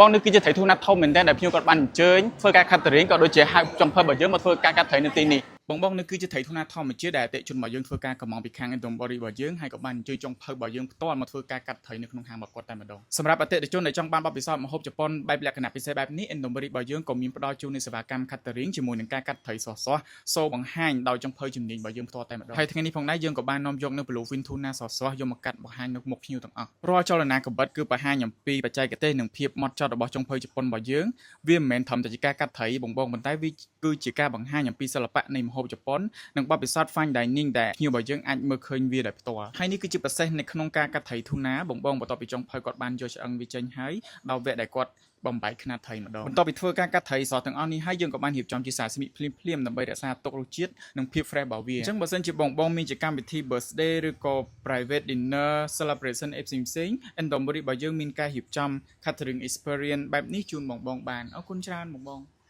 បងនេះគឺជាត្រី tuna ធំមែនទែនដែលភ្ញៀវគាត់បានអញ្ជើញធ្វើការ catering ក៏ដូចជាហៅចុងភៅរបស់យើងមកធ្វើការកាត់ត្រីនៅទីនេះបងបងនេះគឺជាត្រី tuna ធម្មជាតិដែលអតិថិជនរបស់យើងធ្វើការកម្មង់ពីខាង Indomori របស់យើងហើយក៏បានអញ្ជើញចុងភៅរបស់យើងផ្ទាល់មកធ្វើការកាត់ត្រីនៅក្នុងហាងរបស់គាត់តែម្ដងសម្រាប់អតិថិជនដែលចង់បានបទពិសោធន៍ម្ហូបជប៉ុនបែបលក្ខណៈពិសេសបែបនេះ Indomori របស់យើងក៏មានផ្ដល់ជូននូវសេវាកម្ម catering ជាមួយនឹងការកាត់ត្រីស្រស់ៗសូបង្ហាញដោយចុងភៅជំនាញរបស់យើងផ្ទាល់តែម្ដងហើយថ្ងៃនេះផងដែរយើងក៏បាននាំយកនៅ Bluefin Tuna ស្រស់ៗយកមកកាត់បង្ហាញនៅមុខភ្ញៀវទាំងអស់រាល់ចលនាកបិតគឺបង្ហាញអំពីបច្ចេកទេសនិងភាពម៉ត់ចត់របស់ចុងភៅជប៉ុនរបស់យើងវាមិនមែនត្រឹមតែជាការកាត់ត្រីបងបងប៉ុន្តែវាគឺជាការបង្ហាញអំពីសិល្បៈនៃម្ហូបជប៉ុននិងបទពិសោធន៍ fine dining ដែលភ្ញៀវរបស់យើងអាចមើលឃើញវាដោយផ្ទាល់ហើយនេះគឺជាប្រសេសនៅក្នុងការកាត់ត្រី tuna បងបងបន្ទាប់ពីចុងភៅគាត់បានយកឆ្អឹងវាចេញហើយដល់វគ្គដែលគាត់បំបែកខ្នាតត្រីម្ដងបន្ទាប់ពីធ្វើការកាត់ត្រីស្រស់ទាំងអស់នេះហើយយើងក៏បានរៀបចំជាសាស៊ីមីភ្លាមៗដើម្បីរក្សាទុករសជាតិនិងភាព fresh របស់វាអញ្ចឹងបើសិនជាបងបងមានជាកម្មវិធី birthday ឬក៏ private dinner celebration អីផ្សេងផ្សេងៗ Indomori របស់យើងមានការរៀបចំ catering experience បែបនេះជូនបងបងបានអរគុណច្រើនបងបង។